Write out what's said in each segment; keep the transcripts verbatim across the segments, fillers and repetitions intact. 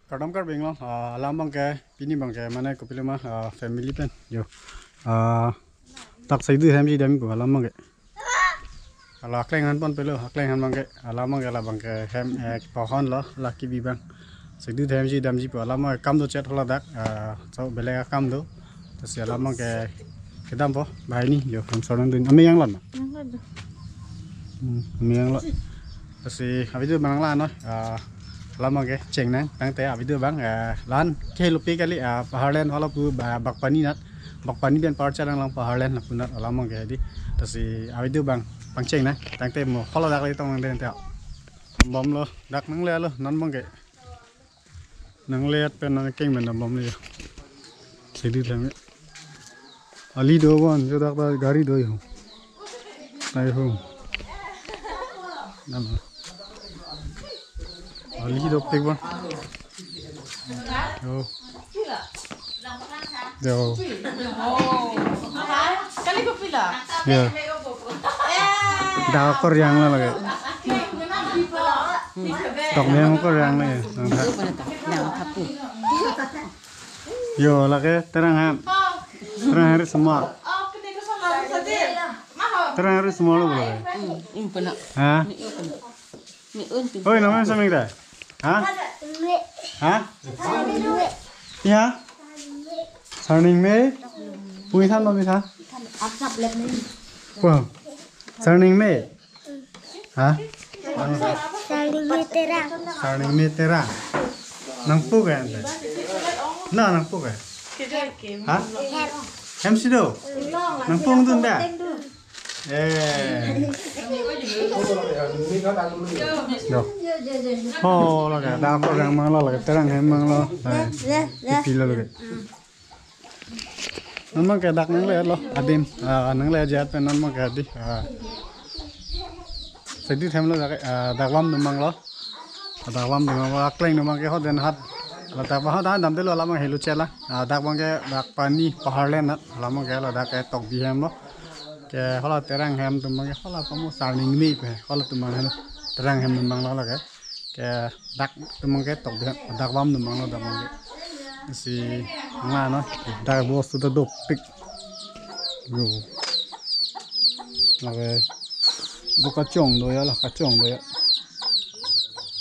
Kardom Karbi Anglong, ah, alam abangke, pini abangke, mane kopilo ma, ah, family pen, yo. Ah, dak saidu hemsi dampo alam abangke. Hala akleng aphan ponpelo, akleng aphan abangke, alam abangke, la abangke hem, eh, pohon lo, la kebi abang. Saidu hemsi damjipo alam abangke, kam do chet hala dak, ah, so belek akam do. Lasi alam abangke kedampo, banghini, yo, hem sor nangdun. Amei yang lon ma? Yang lon do. Hmm, amei yang lon. Lasi avideo abang la non, ah, alam abangke chengnang, tangte avideo abang, ah, la-an kehelo pe kali, ah, Paharlen hala pu ba-, Bagpani anat, Bagpani pen parcha lang lang Paharlen lapu anat alam abangke di. Lasi avideo abang pangchengnang, tangte mo hala dak le tong nangdun te. Bom lo, dak nangle lo, non abangke. Nangle-et pen nangkeng pen dam bom le ya. Sidi thang. Ali do bon, jo dak ta gari do yo. Nai hum. Nam. Ali do pik bon. Yo. Yo. Kali ko pila? Ya. Dak akor yang lo lake. Tok dia akor yang lake. Yo, lake Terang hem. Terang hari semua. Terang hari semua lo boleh. Hmm, ini pernah. Hah? Ini pernah. Oi, nama siapa kita? Hah? Hah? Ya? Sarningme? Pui san lo bisa? Wah. Sarningme? Hah? Sarningme Terang. Sarningme Terang. Nangpu ke ante? Na, nangpu ke? Hah? Hem si do? Nangpu dun da? Eh. Yo. Oh, lake, dak akor yang mang lo lake, Terang hem mang lo. Eh, pilo lake. Non abangke dak nangle lo, adim, ah, nangle ajat pen non abangke di, ah. Sidi hem lo dak, ah, dak vam numang lo. Dak vam numang lo, akleng numang ke ho den hat. La dak va ho dan dam de lo alam helo chela. Ah, dak abangke Bagpani Paharlen anat, alam abangke lo dak ke Tokbi hem lo. Ke hala Terang hem atum abangke hala kamu Sarningme pe, hala atum abang hem Terang hem numang lo lake. Ke dak atum abangke Tokbi hem, dak vam numang lo dak abangke. Si nga no, dak bostu ta dopik. Yo. Lake. Bo kachong do ya la, kachong do ya.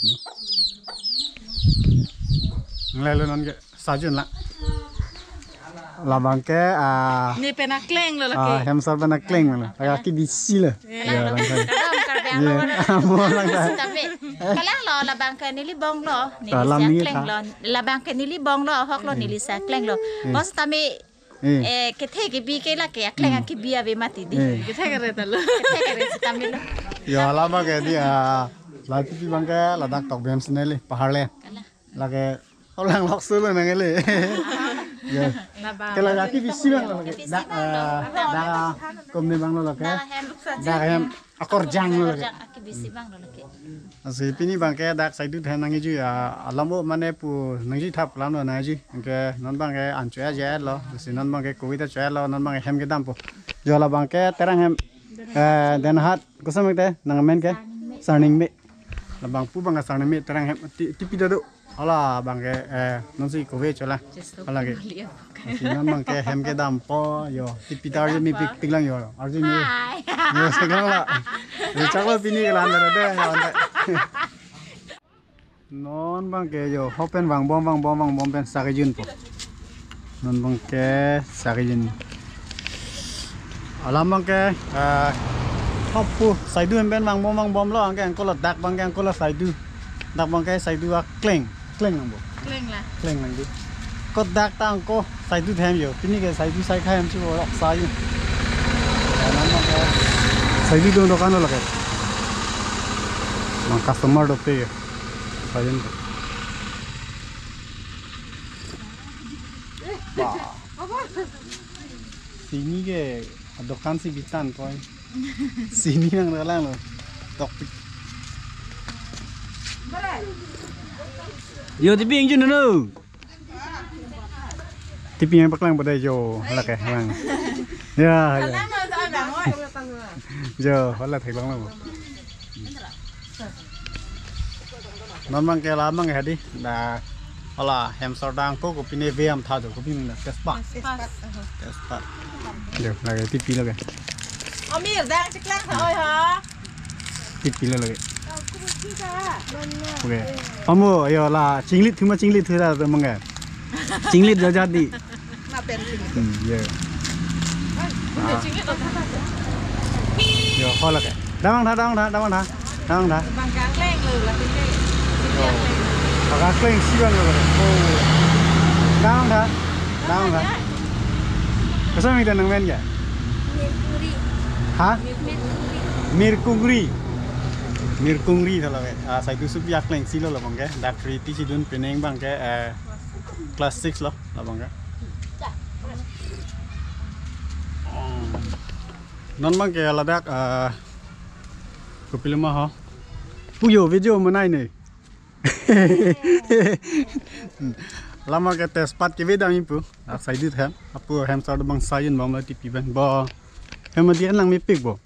Yo. Nglelo non ke. Sajun la. Labangke, ah, ne pen akleng lo lake. Ah, hem sor pen akleng lo. Lake bisi lo. Eh. Ya, langkai. Kadam Karbi Anglong. Ya, mo langkai. Tapi, kalang lo, labangke neli bong lo, neli si akleng lo. Labangke neli bong lo, ahok lo, neli si akleng lo. Bos tami, eh, kethe kebi ke lake, akleng kebi ave mati di. Eh. Kethe kere ta lo. Kethe kere sitame lo. Ya, labangke di, ah, la tipi abangke, ladak Tokbi hem si neli, Paharlen. Kalang. Lake, olang lok solo nang ele. Ya. Ke lake bisi abang lo lake. Dak, eh, dak kom ne abang lo lake. Dak hem akor jang lo lake. Aki bisi abang lo lake. Lasi pini abangke dak saidu hem nangkiju ya. Alam o mane pu nangji thap alam lo nangji. Anke non abangke an choya je lo. Lasi non abangke kuvita choya lo. Non abangke hem kedampo. Jo labangke Terang hem. Eh, den hat. Koson te nang amen ke? Sarningme. Labang pu abangke Sarningme Terang hem ti-, tipi ta do. Hala abangke, eh, non si kove chola. Hala ke. Si non abangke hem kedampo yo. Tipi ta arju mepik pik lang yo. Arju ni. Hai. Yo sekarang la. Yo chaklo pini kelan de de. Non abangke yo, hopen vangbom, vangbom, vangbom pen sakijunpo. Non abangke sakijun. Alam abangke, eh, hopu saidu hem pen vangbom, vangbom lo, anke angko lo dak abangke angko lo saidu. Dak abangke saidu akleng, kleng nangpo. Kleng la. Kleng nangdi. Ko dak ta angko saidu hem yo. Pini ke saidu sai khai hem si bo rok saidu. Ya, non abangke saidu do dokan lo lake. Mang customer dopik ke. Sajen. Wah. Sini ke dokan si bitan koi. Sini nang dalang lo. Tok. Yo, tipi ingjun no. Tipi yang paklang pada yo, hala ke lang. Ya, ya. Yo, hala thek lang lo. Non abangke la abangke hadi, dak Hala, hem sardang ko, kopine ve amtha do, kopi mena, tejpat. Tejpat. Tejpat. Yo, lake, tipi lake. Amir, dang chiklang sa oi ha. Tipi lo lake. Okay. Amo, yo la, chinglit thuma chinglit thura to mangga. Chinglit jo jadi. Hmm, yo. Ah. Yo, ho lake. Damang tha, damang tha, damang tha. Damang tha. Bang kakleng lo la pite. Yo. Bang kakleng si bang lo. Oh. Damang tha. Damang tha. Koson mita nangmen ke? Mercury. Ha? Mercury. Mercury. Mercury tha lake. Ah, sai tu supi akleng si lo labang ke. Dak three T si dun penang bang ke, eh, class six lo labang ke. Non bang ke ladak, eh, kopilo ma ho. Puyo video manai ne. Lama ke tejpat ke beda mi pu. Ah, sai dit hem. Apu hem sar bang sai un bang mati piban bo. Hem dia lang mepik bo.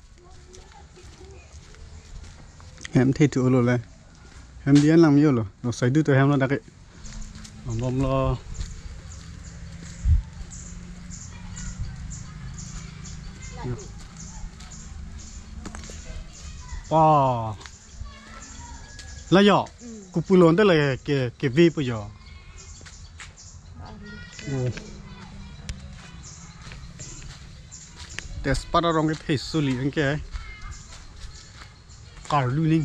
Hem the thu lo le. Hem dia lang mi lo. No sai dit hem lo dak ke. Bom lo. Pa. La yo. Mm. Kopulo ante la ke, ke ve po yo. Oh. Tejpat arong ke phe suli anke. Karlu ning.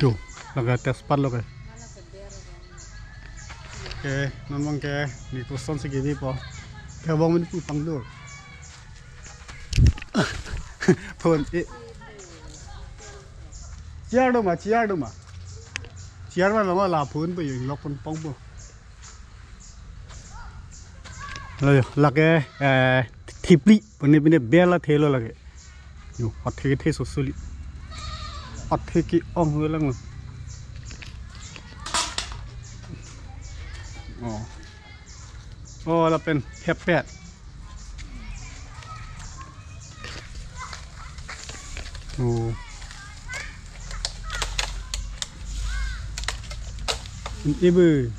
Yo, lake tejpat lo ke. Ke, non bang ke, ni koson si ke ve po. Ke bang mani pu pangdur. Phone, eh. Chair do ma, chair do ma. Chair ma lo ma la phone pu yo, lok pon pong pu. Lo yo, lake, eh, thipli, pune pine bela thelo lake. Yo, athe ke the sosuli. Athe ke ong ho lang lo. Oh. Oh, lapen hepet. Oh. Ibu.